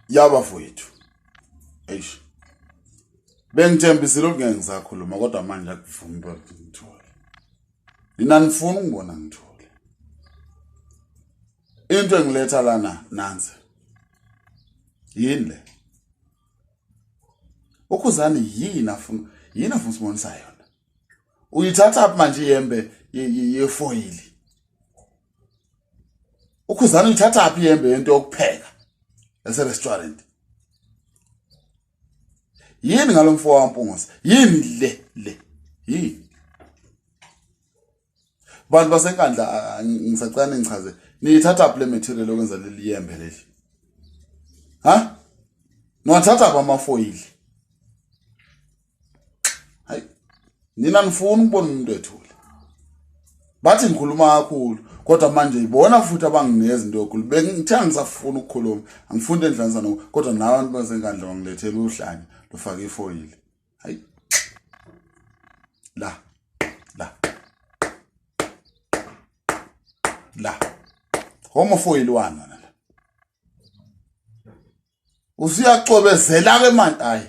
Yabafowethu. Eish. Bengithembisile ukuthi ngeke ngisakhuluma kodwa manje akuvumi ukuthi ngithole. Nina nifuna ukungibona ngithole. Into engiletha lana nansi. Yini le? Ukhuzani yini afuna yini afuna usibonisa yona? Uyithatha phi manje iyembe yefoyili? Ukhuzani uyithatha phi iyembe yento yokupheka ese restaurant? Yini ngalomfo waMpungose? Yini le le? Yini? Bantu baseNkandla ngisacela ningichaze niyithatha phi le material yokwenza leli yembe leli? Ha? Niwathatha phi amafoyili? Hayi nina nifuna ukubona umuntu ethule. Bathi ngikhuluma kakhulu kodwa manje ibona futhi abanginikeza into yokukhuluma. Bengithe angisafuni ukukhuluma, angifuni endlanisa no kodwa nawe abantu baseNkandla bangilethela uhlanya lufake ifoyili. Hayi. La. La. La. Homofoyili wani wena la? Usuyacwebezela ke manje. Hayi.